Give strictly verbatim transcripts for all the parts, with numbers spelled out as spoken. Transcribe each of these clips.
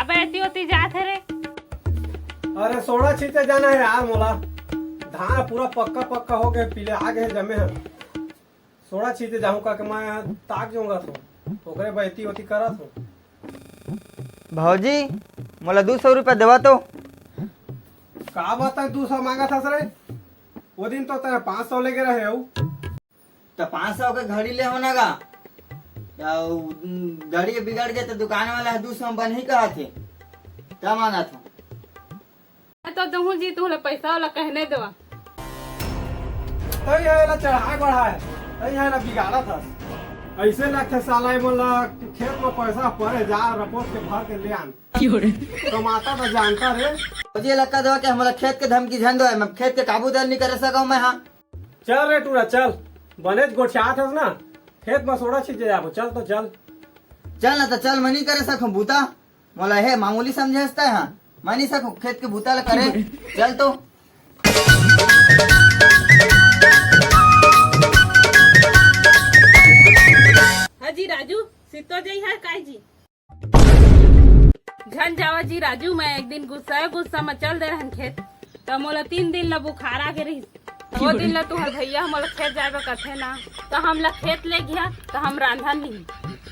अबे एती ओती जात हे रे। अरे सोड़ा छींचे जाना हे यार मोला। धान पूरा पक्का पक्का हो गए, पीले आ गए जमे हे। सोड़ा छींचे जाहूं का के मैं ताक जाऊंगा तो ओकरे बर एती ओती करत हूं। भौजी, मोला दू सौ रुपया देवा तो। का बात हे, दू सौ मांगत हस रे? वो दिन तो तेरे पाँच सौ लेके रहे हो। त पाँच सौ के घड़ी ले होना गा। त उ घड़ी बिगड़ गए त दुकान वाला ह दू सौ में बनही कहत हे। त मांगत हूं। मैं तो दूहूं जी, तुमला पैसा वाला कहने देवा। तई है ना चढ़ाए बढ़ाए, तई है ना बिगाड़त हस। ऐसे लगथे साला ये मोला खेत में पैसा परे जा, रपोत के भर के ले आन। कमाता त जानता रे। भौजी लक्का देवा के हमला खेत के धमकी झन दो, मैं खेत के काबू दर नहीं करे सकूं मैं, हां। चल रे टूरा चल, बनेच गोठियात हस ना, खेत में सोड़ा छींचे जाबो, चल तो चल। चल ना त चल, मैं नहीं करे सकूं बूता, मोला हे मामूली समझे हस तैं, हां, मैं नहीं सकूं खेत के बूता ला करे। चल तो। हां जी राजू, सितो जई हे काय जी? झन जावा जी राजू, मैं एक दिन गुस्सा गुस्सा में चल दे रहन खेत, त मोला तीन दिन ला बुखार आ गे रहिस। वो दिन ला तुहर भैया मोला खेत जाए बर कथे ना, त हमला खेत ले गया, त हम रांधन नहीं,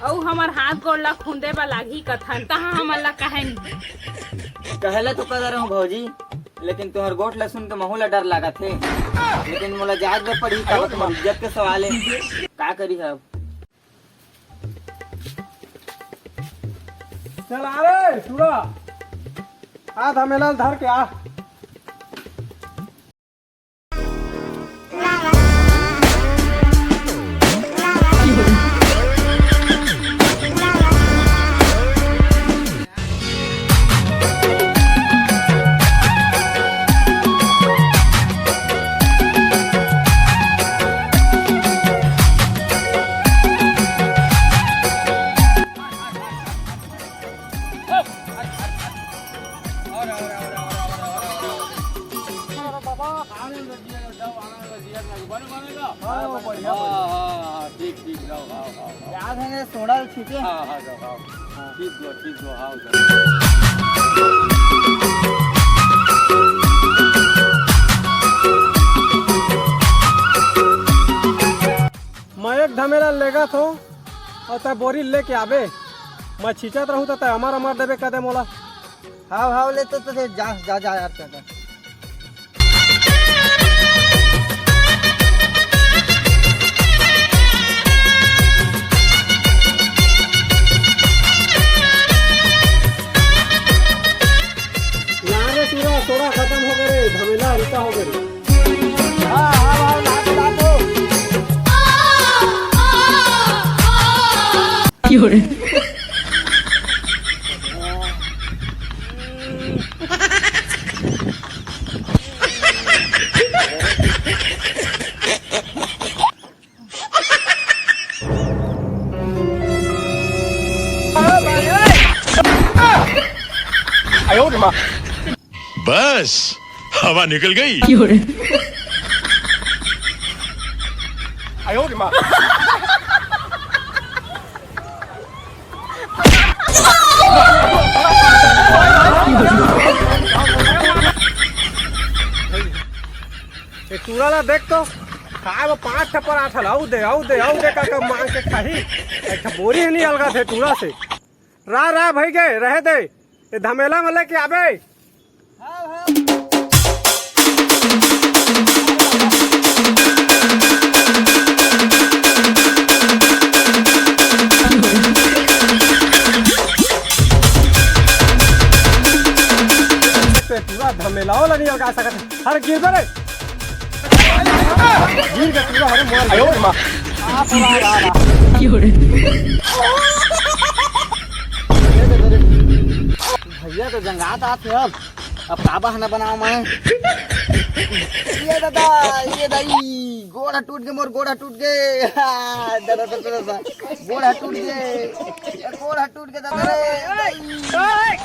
अउ हमर हाथ गोड़ ला खूंदे बर लागही कथन, त हमन ला कहे नहीं। कहला तो कर रहूं भौजी, लेकिन तुहर गोठ ला सुन के महू ला डर लागत हे। लेकिन मोला जाए बर पड़ही, काबर तुम्हर इज्जत के सवाल हे। का करी अब? चल आ रे टूरा, आ धमेला ल धर के आ। हाँ, हाँ, हाँ, ठीक, ठीक, जाओ, आओ, आओ, आओ। याद है ना, सोडा छींटे? हाँ, हाँ, जाओ, आओ। हाँ। ठीक दो, ठीक दो, आओ, जाओ। मैं एक धमेला लेगत हों, अउ तैं बोरी लेके आबे। मैं छींचत रहूं त तैं अमर अमर देबे कदे मोला। हाव, हाव, ले तो, तो जा, जा, जा यार, जा, जा। ना रे सूरा, सोडा खतम हो गे रे, धमेला हल्का हो गे रे। हाँ, हाँ, हाँ, ला दो, ला दो। बस, हवा निकल गई। ए टूरा ला देख तो, खाए बर पांच ठा पराठा ला, अउ दे, अउ दे, अउ दे, का, का मांग के खाही। एक ठा बोरी ही नहीं अलगा थे टूरा से। रा, रा, भई गे, रहे दे। ए धमेला में लेके आबे। ते टूरा धमेलाओ ला नहीं अलगा सकत। अरे गिर रे। गिर गे टूरा, अरे मार। आयो रे माँ। आ, आ, आ, आ। भैया तो जंगात आत हे अब। अब का बहाना बनाओ मैं? ये दादा, ये दाई, गोड़ टूट गे मोर, गोड़ टूट गे। हाँ, दादा, दादा, दादा, गोड़ टूट गे, गोड़ टूट गे दादा रे, दाई।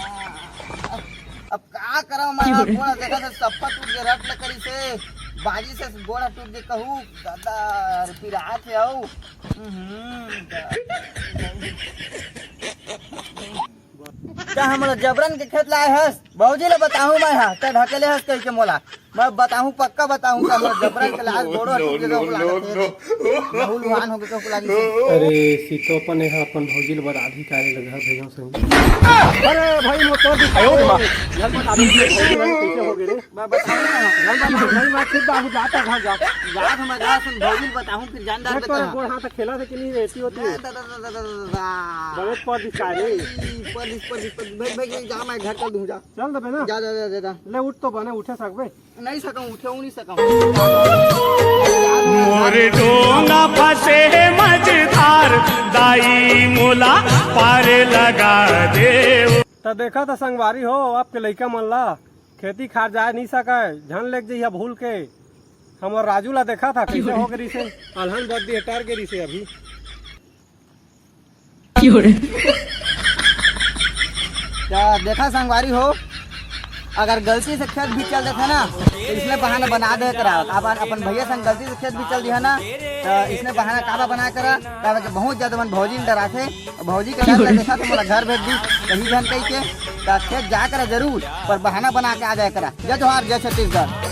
अब का करव मैं, गोड़ देखा से सप्पा टूट गे, रट ले करी से, बाजी से गोड़ टूट गे कहू, दादा, अरे पिरात हे आऊ। हम्म, दा-, का हमला जबरन के खेत लाए हस? भौजी ले बताहूँ मैं हा, त ढकेले हस कहिके मोला। मैं बताहूँ, पक्का बताहूँ, का हमला जबरन के लाए हस, गोड़ो टूट के कहूँ लागत हे। बहुलवान हो के कहूँ लागिस हे। अरे सीतो, अपन एहा अपन भौजी ले बता दी, काहे लगा भेजो संग। अरे भाई, मोर कर दी। आयो रे माँ। यार, बता दी, भौजी वाले कैसे हो गए रे? मैं बताऊँ ना। यार, मैं, मैं, मैं खुद बाबू जाता घर जा। जात हम घर से भौजी ले बताऊँ, फिर जान डाल देख, देता तोरे है। गोड़ हाथ खेला से कि नहीं रहती होती है। दा, दा, दा, दा, दा, दा, दा। बहुत पढ़ लिखा है रे। पढ़ लिख, पढ़ लिख, पढ़ लिख। भाई, भाई, जा, मैं घर कर दूँ, जा। चल दबे ना। जा, जा, जा, जा, जा। ले उठ तो बने, उठे सकबे। नहीं सकूँ, उठे नहीं सकूँ। मोर डोंगा फंसे हे मझधार, दाई मोला पार लगा दे। त देखा था संगवारी हो, आपके लइका मन ला खेती खार जाए नहीं सकय, झन लेग जइहा भूल के। हमर राजू ला देखा था, कैसे हो गए रिसे, अलहन बद दिए, टर गए रिसे अभी। त देखा संगवारी हो, अगर गलती से खेत भी चल देथे ना, त इसने बहाना बना दे करा। अब अपन भैया संग गलती से खेत भी चल दिया ना, त इसने बहाना काबा बना करा, काबर के बहुत ज्यादा मन भौजी ल डराथे। भौजी के डर ल देखा त मोला घर भेज दी, कहीं झन कहिके। त खेत जा करा जरूर, पर बहाना बना के आ जाए करा। जय जोहार, जय छत्तीसगढ़।